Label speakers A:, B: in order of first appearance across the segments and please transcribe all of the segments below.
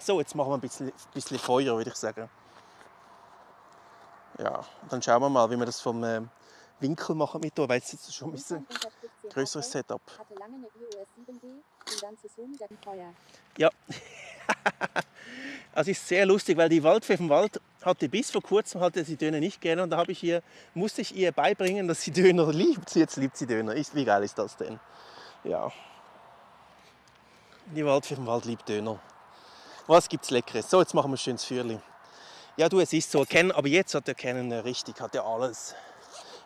A: So, jetzt machen wir ein bisschen Feuer, würde ich sagen. Ja, dann schauen wir mal, wie wir das vom Winkel machen mit hier, weil es jetzt schon ein bisschen größeres Setup.
B: Hatte lange eine iOS 7D und dann zu Zoom mit dem Feuer.
A: Ja, es ist sehr lustig, weil die Waldfee vom Wald hatte bis vor kurzem die Döner nicht gerne und da musste ich ihr beibringen, dass sie Döner liebt. Jetzt liebt sie Döner. Wie geil ist das denn? Ja, die Waldfee vom Wald liebt Döner. Was gibt's Leckeres? So, jetzt machen wir ein schönes Feuerli. Ja, du, es ist so, aber jetzt hat der Canon hat ja alles.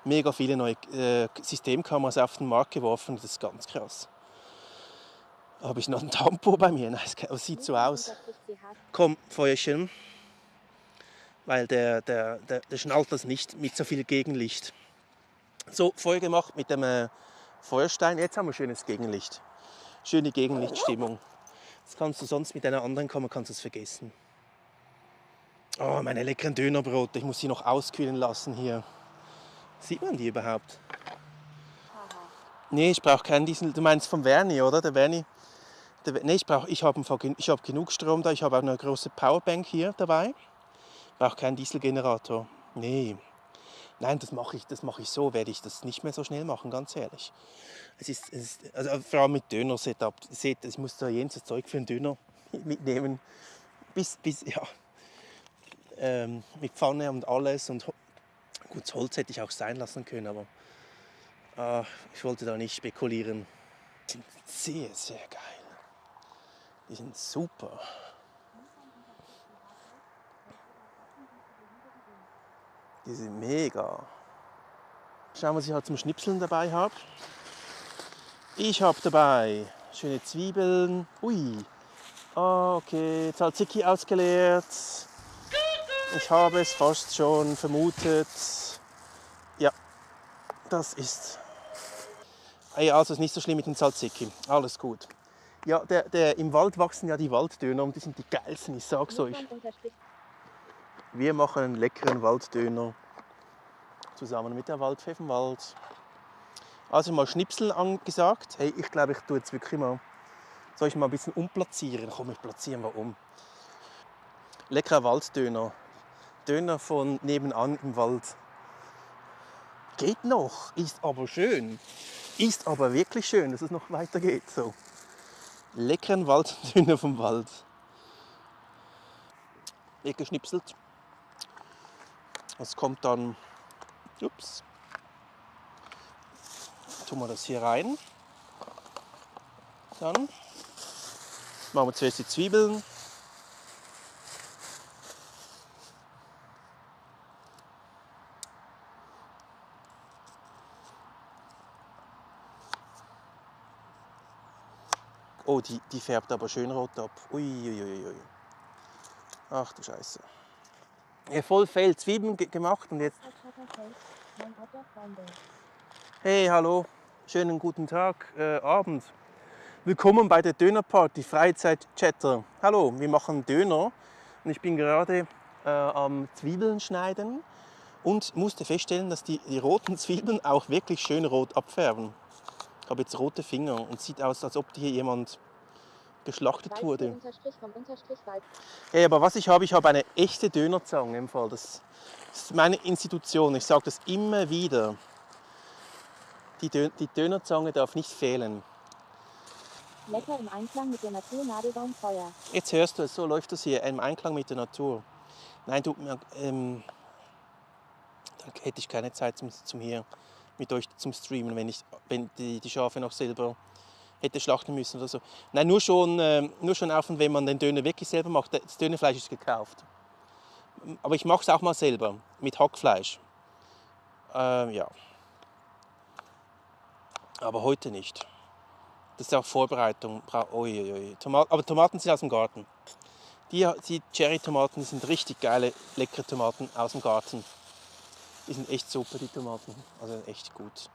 A: Mega viele neue Systemkameras auf den Markt geworfen, das ist ganz krass. Habe ich noch ein Tampo bei mir? Nein, es sieht so aus. Komm, Feuerchen. Weil der schnallt das nicht mit so viel Gegenlicht. So, Feuer gemacht mit dem Feuerstein. Jetzt haben wir schönes Gegenlicht. Schöne Gegenlichtstimmung. Das kannst du sonst mit einer anderen Kamera kannst du es vergessen. Oh, meine leckeren Dönerbrote. Ich muss sie noch auskühlen lassen hier. Sieht man die überhaupt? Nee, ich brauche keinen Diesel. Du meinst vom Verni, oder? Der Verni. Nee, ich habe genug Strom da. Ich habe auch eine große Powerbank hier dabei. Ich brauche keinen Dieselgenerator. Nee. Nein, das mache ich so, werde ich das nicht mehr so schnell machen, ganz ehrlich. Also vor allem mit Döner-Setup. Seht, ich muss da jenes Zeug für einen Döner mitnehmen. Mit Pfanne und alles. Und gut, das Holz hätte ich auch sein lassen können, aber ich wollte da nicht spekulieren. Die sind sehr, sehr geil. Die sind super. Die sind mega. Schauen wir, was ich halt zum Schnipseln dabei habe. Ich habe dabei schöne Zwiebeln. Ui. Okay, Tzatziki ausgeleert. Ich habe es fast schon vermutet. Ja, das ist. Also ist nicht so schlimm mit dem Tzatziki. Alles gut. Ja, im Wald wachsen ja die Walddöner und die sind die geilsten, ich sag's euch. Wir machen einen leckeren Walddöner zusammen mit der Waldfee vom Wald. Also mal Schnipsel angesagt. Hey, ich glaube, ich tue jetzt wirklich mal. Soll ich mal ein bisschen umplatzieren? Komm, ich platziere mal um. Leckerer Walddöner. Döner von nebenan im Wald. Geht noch, ist aber schön. Ist aber wirklich schön, dass es noch weitergeht. So. Leckeren Walddöner vom Wald. Weggeschnipselt. Das kommt dann. Ups. Tun wir das hier rein. Dann machen wir zuerst die Zwiebeln. Oh, die färbt aber schön rot ab. Uiuiui. Ach du Scheiße. Ja, voll viel Zwiebeln gemacht und jetzt. Hey, hallo. Schönen guten Tag, Abend. Willkommen bei der Dönerparty, Freizeit-Chatter. Hallo, wir machen Döner und ich bin gerade am Zwiebeln schneiden und musste feststellen, dass die roten Zwiebeln auch wirklich schön rot abfärben. Ich habe jetzt rote Finger und sieht aus, als ob hier jemand geschlachtet wurde. Hey, aber was ich habe eine echte Dönerzange im Fall. Das ist meine Institution. Ich sage das immer wieder. Die Dönerzange darf nicht fehlen.
B: Lecker im Einklang mit der Natur, Nadelbaumfeuer.
A: Jetzt hörst du es, so läuft das hier, im Einklang mit der Natur. Nein, dann hätte ich keine Zeit zum hier mit euch zum Streamen, wenn die Schafe noch selber hätte schlachten müssen oder so. Nein, nur schon auf und wenn man den Döner wirklich selber macht. Das Dönerfleisch ist gekauft. Aber ich mache es auch mal selber mit Hackfleisch. Ja. Aber heute nicht. Das ist auch Vorbereitung. Aber Tomaten sind aus dem Garten. Die Cherry-Tomaten sind richtig geile, leckere Tomaten aus dem Garten. Die sind echt super, die Tomaten. Also echt gut.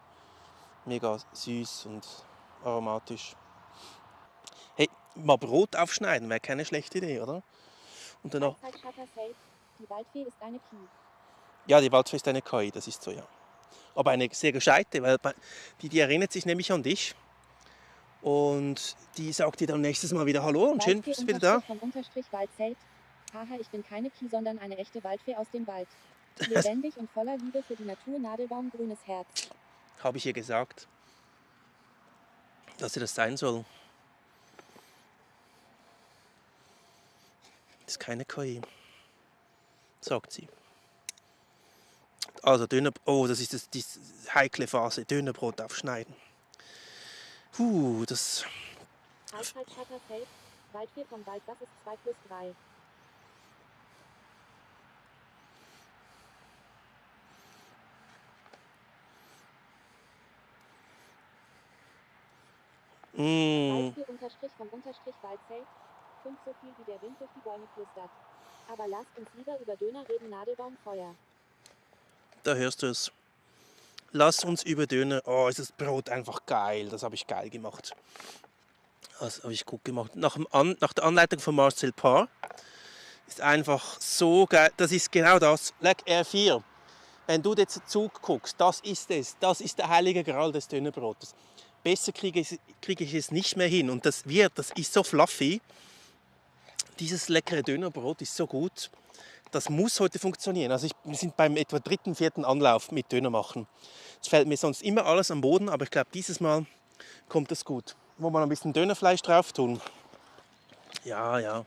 A: Mega süß und aromatisch. Hey, mal Brot aufschneiden wäre keine schlechte Idee, oder? Und dann noch.
B: Die Waldfee ist eine KI.
A: Ja, die Waldfee ist eine KI, das ist so, ja. Aber eine sehr gescheite, weil die erinnert sich nämlich an dich. Und die sagt dir dann nächstes Mal wieder Hallo und schön, bist du wieder da.
B: Vom Unterstrich Waldzelt. Haha, ich bin keine Kie, sondern eine echte Waldfee aus dem Wald. Lebendig und voller Liebe für die Natur, Nadelbaum, grünes Herz.
A: Habe ich ihr gesagt, dass sie das sein soll. Das ist keine KI, sagt sie. Also Döner, oh, das ist die heikle Phase, Dönerbrot aufschneiden. Das...
B: Haushaltsvater Waldfee vom Wald, das ist 2 plus 3. Waldfee unterstrich vom Unterstrich Waldzelt. 5 so viel wie der Wind durch die Bäume flüstert. Aber lasst uns lieber über Döner reden, Nadelbaum, Feuer.
A: Da hörst du es. Lass uns über Döner. Oh, ist das Brot einfach geil. Das habe ich geil gemacht. Das habe ich gut gemacht. Nach der Anleitung von Marcel Paar. Ist einfach so geil. Das ist genau das. Leck R4. Wenn du jetzt Zug guckst, das ist es. Das ist der heilige Gral des Dönerbrotes. Besser kriege ich es nicht mehr hin. Und das ist so fluffy. Dieses leckere Dönerbrot ist so gut. Das muss heute funktionieren. Also wir sind beim etwa 3., 4. Anlauf mit Döner machen. Es fällt mir sonst immer alles am Boden, aber ich glaube, dieses Mal kommt es gut. Wo wir noch ein bisschen Dönerfleisch drauf tun. Ja.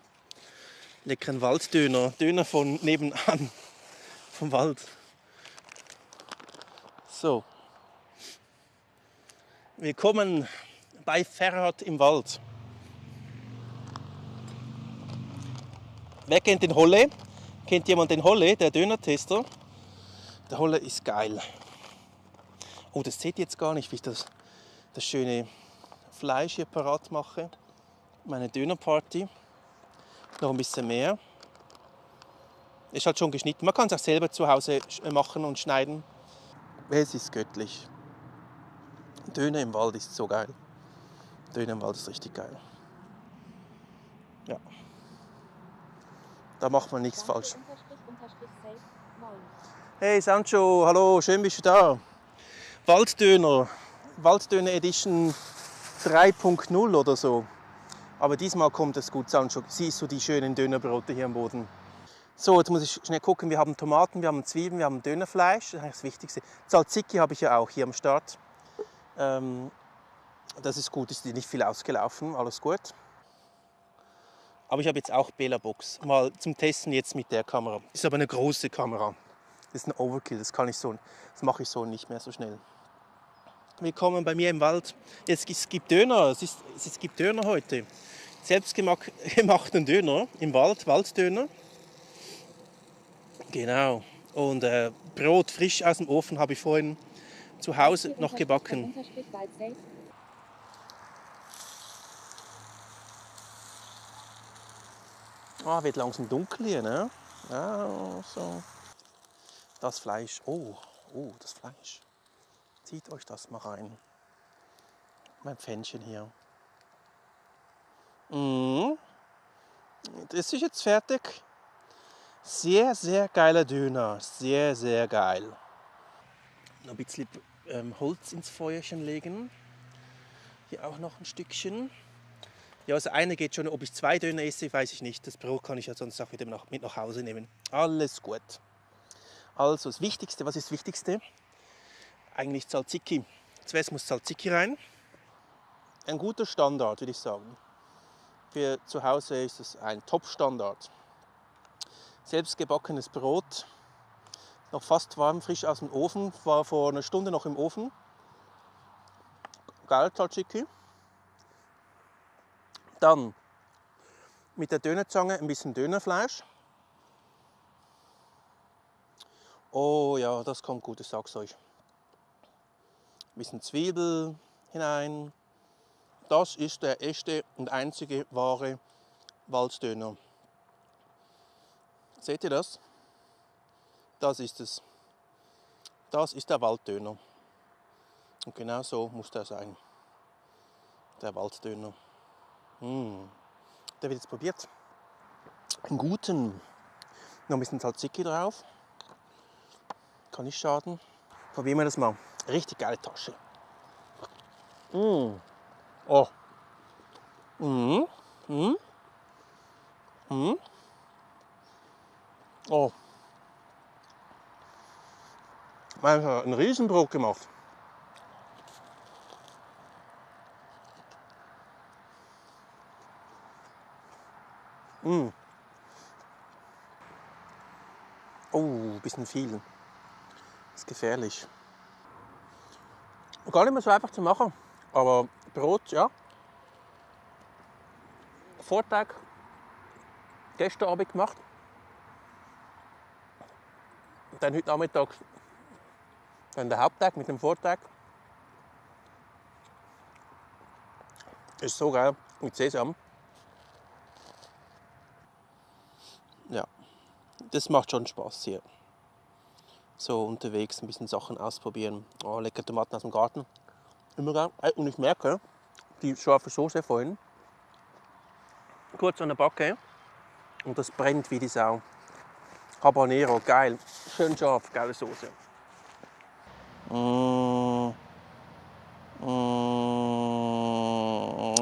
A: Leckeren Walddöner. Döner von nebenan. Vom Wald. So. Willkommen bei Ferhat im Wald. Wer kennt den Holle? Kennt jemand den Holle, der Dönertester? Der Holle ist geil. Oh, das seht ihr jetzt gar nicht, wie ich das schöne Fleisch hier parat mache. Meine Dönerparty. Noch ein bisschen mehr. Ist halt schon geschnitten. Man kann es auch selber zu Hause machen und schneiden. Es ist göttlich. Döner im Wald ist so geil. Döner im Wald ist richtig geil. Ja. Da macht man nichts falsch. Hey Sancho, hallo, schön bist du da. Walddöner Edition 3.0 oder so. Aber diesmal kommt es gut, Sancho. Siehst du die schönen Dönerbrote hier am Boden? So, jetzt muss ich schnell gucken. Wir haben Tomaten, wir haben Zwiebeln, wir haben Dönerfleisch. Das ist eigentlich das Wichtigste. Tzatziki habe ich ja auch hier am Start. Das ist gut, ist nicht viel ausgelaufen, alles gut. Aber ich habe jetzt auch Bela Box, mal zum Testen jetzt mit der Kamera. Ist aber eine große Kamera. Das ist ein Overkill, das mache ich so nicht mehr so schnell. Willkommen bei mir im Wald. Es gibt Döner, es gibt Döner heute. Selbstgemachten Döner im Wald, Walddöner. Genau. Und Brot frisch aus dem Ofen habe ich vorhin zu Hause noch gebacken. Wird langsam dunkel hier, ne? Ja, so. Das Fleisch. Oh, das Fleisch. Zieht euch das mal rein. Mein Pfännchen hier. Das ist jetzt fertig. Sehr, sehr geiler Döner. Sehr, sehr geil. Noch ein bisschen Holz ins Feuerchen legen. Hier auch noch ein Stückchen. Ja, also eine geht schon. Ob ich 2 Döner esse, weiß ich nicht. Das Brot kann ich ja sonst auch wieder mit nach Hause nehmen. Alles gut. Also das Wichtigste, was ist das Wichtigste? Eigentlich Tzatziki. Zuerst muss Tzatziki rein. Ein guter Standard, würde ich sagen. Für zu Hause ist es ein Top-Standard. Selbstgebackenes Brot. Noch fast warm, frisch aus dem Ofen. War vor einer Stunde noch im Ofen. Geil Tzatziki. Dann mit der Dönerzange ein bisschen Dönerfleisch. Oh ja, das kommt gut, ich sag's euch. Ein bisschen Zwiebel hinein. Das ist der echte und einzige wahre Walddöner. Seht ihr das? Das ist es. Das ist der Walddöner. Und genau so muss der sein. Der Walddöner. Der wird jetzt probiert. Einen guten. Noch ein bisschen Tzatziki drauf. Kann nicht schaden. Probieren wir das mal. Richtig geile Tasche. Oh, Mhm. Mhm. Mhm. Oh, man hat einen Riesenbrot gemacht. Mm. Oh, ein bisschen viel. Das ist gefährlich. Gar nicht mehr so einfach zu machen. Aber Brot, ja. Vortag, gestern Abend gemacht. Dann heute Nachmittag, dann der Haupttag mit dem Vortag. Ist so geil mit Sesam. Ja, das macht schon Spaß hier. So unterwegs ein bisschen Sachen ausprobieren. Oh, leckere Tomaten aus dem Garten. Immer geil. Und ich merke, die scharfe Soße vorhin, kurz an der Backe und das brennt wie die Sau. Habanero, geil. Schön scharf, geile Soße.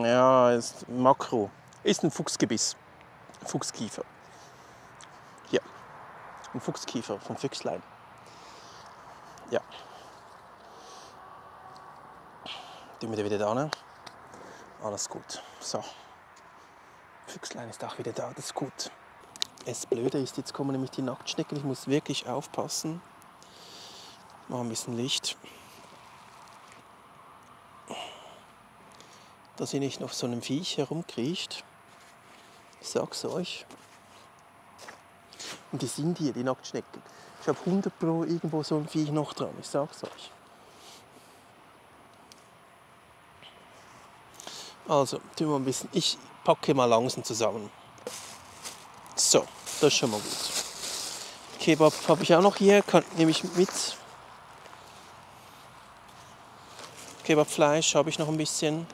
A: Ja, ist Makro. Ist ein Fuchsgebiss. Fuchskiefer. Ja, ein Fuchskiefer vom Füchslein. Ja. Tun wir den wieder da, ne? Alles gut. So. Füchslein ist auch wieder da, das ist gut. Das Blöde ist, jetzt kommen nämlich die Nacktschnecken. Ich muss wirklich aufpassen. Mach ein bisschen Licht. Dass hier nicht noch so ein Viech herumkriecht. Ich sag's euch. Und die sind hier, die Nacktschnecken. Ich habe 100 Pro irgendwo so ein Viech noch dran. Ich sag's euch. Also, tun wir ein bisschen. Ich packe mal langsam zusammen. So, das ist schon mal gut. Kebab habe ich auch noch hier, nehme ich mit. Kebabfleisch habe ich noch ein bisschen.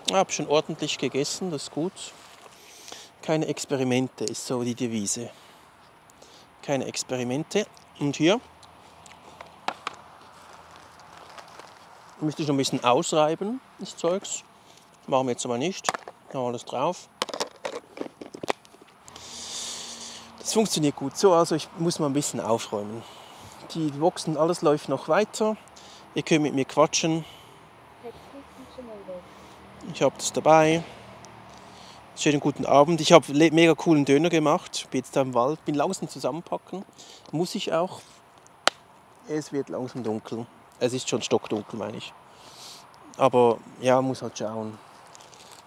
A: Ich habe schon ordentlich gegessen, das ist gut. Keine Experimente ist so die Devise. Keine Experimente. Und hier möchte ich noch ein bisschen ausreiben, das Zeugs. Machen wir jetzt aber nicht. Noch alles drauf. Das funktioniert gut so, also ich muss mal ein bisschen aufräumen. Die Boxen, alles läuft noch weiter. Ihr könnt mit mir quatschen. Ich habe das dabei. Schönen guten Abend. Ich habe mega coolen Döner gemacht. Bin jetzt da im Wald. Bin langsam zusammenpacken. Muss ich auch. Es wird langsam dunkel. Es ist schon stockdunkel, meine ich. Aber ja, muss halt schauen.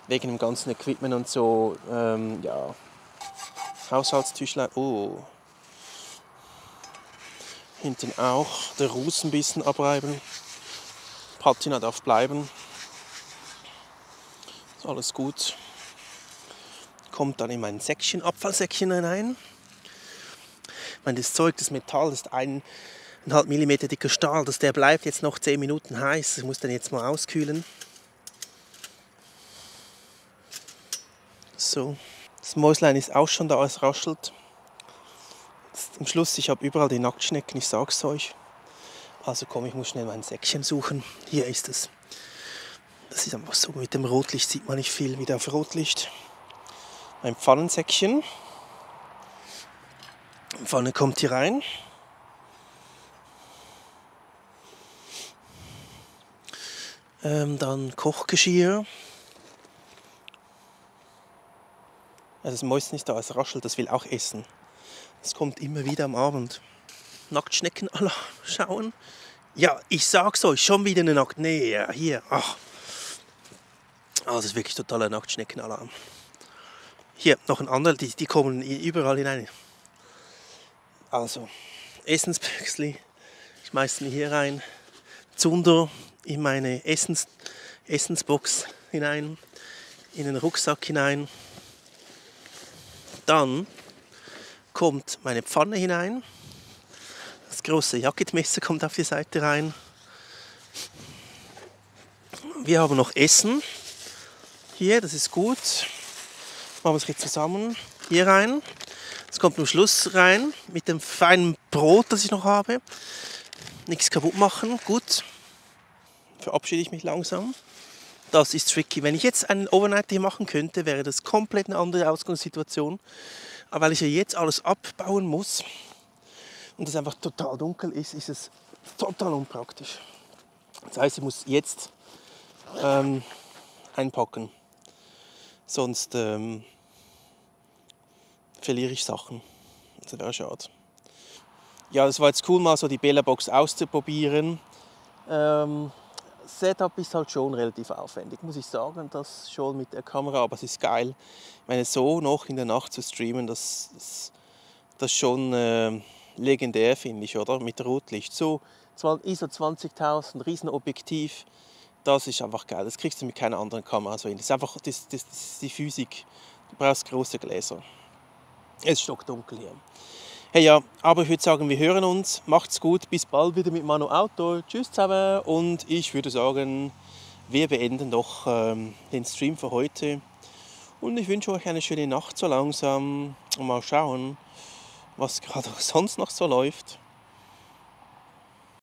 A: Wegen dem ganzen Equipment und so. Ja. Haushaltstischlein. Oh. Hinten auch. Der Ruß ein bisschen abreiben. Patina darf bleiben. Ist alles gut. Kommt dann in mein Säckchen, Abfallsäckchen hinein. Das Zeug, das Metall, das ist 1,5 mm dicker Stahl, der bleibt jetzt noch 10 Minuten heiß. Ich muss den jetzt mal auskühlen. So. Das Mäuslein ist auch schon da, es raschelt. Am Schluss, ich habe überall die Nacktschnecken, ich sag's euch. Also komm, ich muss schnell mein Säckchen suchen. Hier ist es. Das ist einfach so, mit dem Rotlicht sieht man nicht viel, wieder auf Rotlicht. Ein Pfannensäckchen. Die Pfanne kommt hier rein. Dann Kochgeschirr. Also das Mäuschen ist da, es raschelt, das will auch essen. Das kommt immer wieder am Abend. Nacktschnecken alle schauen. Ja, ich sag's euch, schon wieder eine Nackt. Nee, ja, hier. Ach. Das ist wirklich totaler Nacktschneckenalarm. Hier noch ein anderer, die kommen überall hinein. Also, Essensbüchsli schmeißen hier rein. Zunder in meine Essensbox hinein. In den Rucksack hinein. Dann kommt meine Pfanne hinein. Das große Jacketmesser kommt auf die Seite rein. Wir haben noch Essen. Hier, das ist gut. Machen wir es jetzt zusammen. Hier rein. Das kommt am Schluss rein mit dem feinen Brot, das ich noch habe. Nichts kaputt machen. Gut. Verabschiede ich mich langsam. Das ist tricky. Wenn ich jetzt einen Overnight hier machen könnte, wäre das komplett eine andere Ausgangssituation. Aber weil ich ja jetzt alles abbauen muss und es einfach total dunkel ist, ist es total unpraktisch. Das heißt, ich muss jetzt einpacken. Sonst verliere ich Sachen. Das wäre schade. Ja, das war jetzt cool, mal so die Bella-Box auszuprobieren. Setup ist halt schon relativ aufwendig, muss ich sagen, das schon mit der Kamera, aber es ist geil. Ich meine, so noch in der Nacht zu streamen, das schon legendär, finde ich, oder? Mit Rotlicht. So ISO 20.000, Riesenobjektiv, das ist einfach geil. Das kriegst du mit keiner anderen Kamera so hin. Das ist einfach das ist die Physik. Du brauchst große Gläser. Es ist stockdunkel hier. Hey ja, aber ich würde sagen, wir hören uns. Macht's gut, bis bald wieder mit Manu Outdoor. Tschüss zusammen und ich würde sagen, wir beenden doch den Stream für heute. Und ich wünsche euch eine schöne Nacht so langsam und mal schauen, was gerade sonst noch so läuft.